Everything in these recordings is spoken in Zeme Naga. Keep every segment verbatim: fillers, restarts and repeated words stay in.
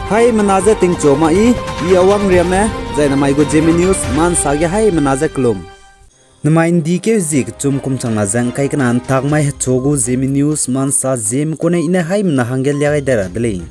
Haimena je tingchu ma i, i Awang Riame, zai namai gu Zeme News Ma Nsa ge haimena je kelum. Namai ’ndi keu zi kechum kum changna ze ’ngkai kena ’ntak mai hechu gu Zeme News Ma Nsa Zeme kune i ne haimena hangge lia gai de ra de lei.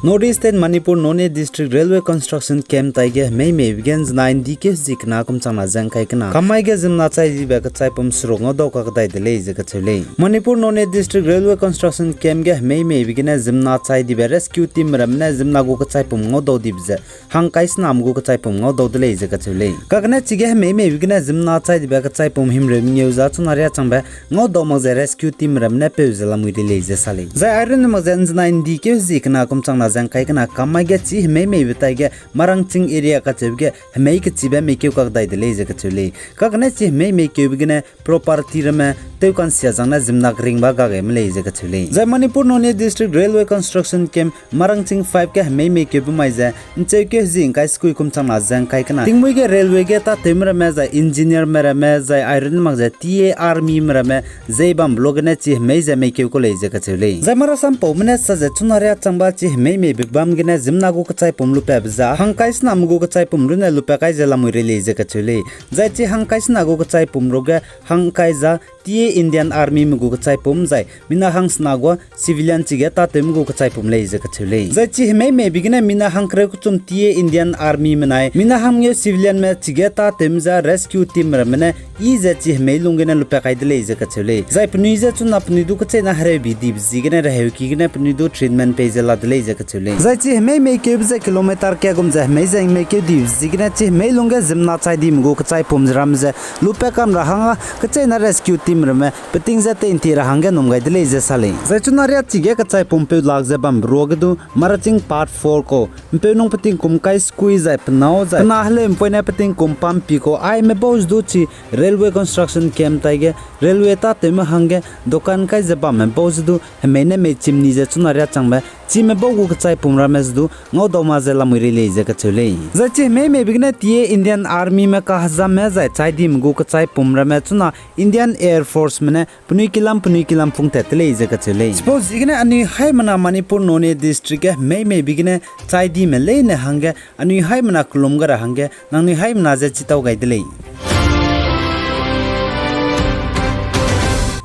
North East State Manipur Noney District Railway Construction Camp taige hemei meibe ge ’nzenai ’ndi keu zi kena kum changna ze ’ngkai kena kammai ge ziemmena chai dibe kechaipum seruk ngaudau kakdai de lei ze kacheu lei. Manipur Noney District Railway Construction Camp ge hemei meibe gene ziemmena chai dibe rescue team ramme ne ziemmena gu kechaipum ngaudau dibe ze hangkai sename gu kechaipum ngaudau de lei ze kacheu lei. Kagane chige hemei meibe gene ziemmena chai dibe kechaipum himreu mengeu za chuna riâ changbe ngaudau mak ze rescue team ramme ne peu ze lamui ri lei ze sa lei. Zai airun mak ze ’nzenai ’ndi keu zi kena kum changna ze ’ngkai kena kammai ge chi hemei meibe taige Marangching area kacheube ge hemei kechibe meikeu kakdai de lei ze kacheu lei. Kagane chi hemei meikeube gene property ramme tewkansia zang ne ziemmena keringba gage me lei ze kacheu lei. Zai Manipur Noney District Railway Construction Camp Marangching five ge hemei meikeube mai ze ’ncheukeu zi ’ngkai sekui kum changna ze ’ngkai kena tingmuî ge railway ge tâtewme ramme zai engineerme ramme zai airun mak ze T A armyme ramme zei bambe luage ne chi hemei ze meikeu kau lei ze kacheu lei. Zai marasampaume ne sa ze chuna riâ changba chi hemei meibe bam gene ziemmena gu kechaipum lupabe za hangkai sename gu kechaipum runne lupa kai ze lamui ri lei ze kacheu lei. Zai chi hangkai sena gu kechaipum ruge hangkai za T A Indian armyme gu kechaipum zai mina hang sena gu civilian chige tâtewme gu kechaipum lei ze kacheu lei. Zai chi hemei meibe gene mina hangkereu kechum T A Indian armyme nai mina hangmengeu civilianme chige tâtewme za rescue team ramme ne i ze chi hemei lung gene lupa kai de lei ze kacheu lei. Zai penui ze chuna penui du kecheîne hereubi dibe ziegene reheuki gene penui du treatment pei ze la de lei ze kacheu lei. Zai chi hemei meikeube ze kilometer kagum ze hemei ze meikeu dibe ziegene chi hemei lungge ziemmena chai dime gu kechaipum ze ramme ze lupa kam ra hangge kecheîne rescue team ramme peting ze teinti ra hangge num gai de lei ze sa lei. Zai chuna riâ chige kechaipum peu lak ze bambe ruage du Marangching part four kau ’mpeunung peting kum kai sekui zai penâu zai pena heleu'mpoine peting kum pampi kau aime bau ze du chi railway construction camp taige railway tâtewme hangge dokan kai ze bamme bau ze du hemei ne mei chimni ze chuna riâ changbe chime bau gu kechaipum ramme ze du ngaudau ma ze lamui ri lei ze kacheu lei. Zai chi hemei meibe gene T A Indian armyme kahezamme zai chai dime gu kechaipum ramme chuna Indian Air Forceme ne penui kilam penui kilam pungtat de lei ze kacheu lei. Chipau ziegene anui haimena Manipur Noney District ge hemei meibe gene chai dime leine hangge anui haimena kelum ga ra hangge nangnui haimena ze chitau gai de lei.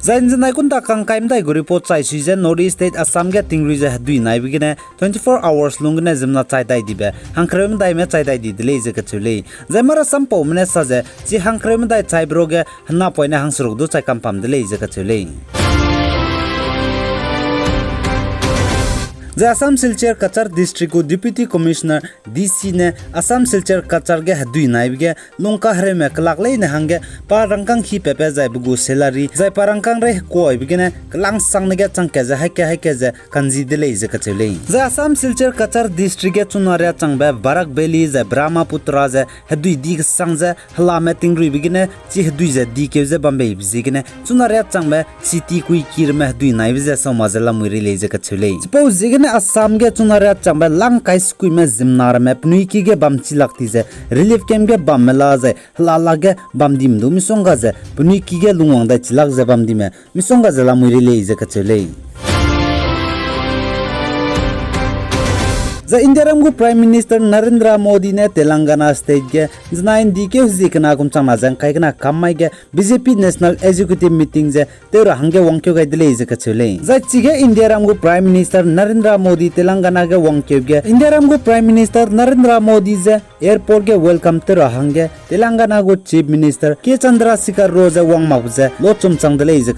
Zai ’nzenai kunta kangkai medai gu report chai sui ze North East State Assam ge tingrui ze hedui naibe gene twenty-four hours lung gene ziemmena chai dai dibe hangkereu medaime chai dai di de lei ze kacheu lei. Zai marasampaume ne sa ze chi hangkereu medai chaibe ruge henapoine hangseruk du chai kampam de lei ze kacheu lei. Zai Assam Silchar Cachar District gu Deputy Commissioner, D C ne Assam Silchar Cachar ge hedui naibe ge lungkahereume kelak leine hangge pa rangkâng hi pepe zai pe gu salary zai pa rangkâng rei hekuaibe gene kelangsang ne ge changkat ze haika haika ze kanzi de lei ze kacheu lei. Zai Assam Silchar Cachar District ge chuna riâ changbe Barak Valley zai Brahmaputra ze hedui di kesang ze helame tingruibe gene chi hedui ze dikeu ze bam beibe ziegene chuna riâ changbe city kuiki ramme hedui naibe ze sauma ze lamui ri lei ze kacheu lei. Chipau ziegene Assam ge chuna riâ changbe langkai sekuime ziemmena ramme penui ki ge bam chi lak ti ze relief camp ge bamme la zai hela lage bam dime du misongga ze penui ki ge lungwang dai chi lak ze bam dime misongga ze lamui ri lei ze kacheu lei. Zai Indiaram gu Prime Minister Narendra Modi ne Telangana State ge ’nzenai ’ndi keu hezie kena kum changna ze ’ngkai kena kammai ge B J P National Executive Meeting ze tew ra hangge wangkeu gai de lei ze kacheu lei. Zai chige Indiaram gu Prime Minister Narendra Modi Telangana ge wangkeu ge Indiaram gu Prime Minister Narendra Modi ze airport ge welcome tew ra hangge Telangana gu Chief Minister K Chandrasekhar Rao ze wang makbe ze lochum chang de lei ze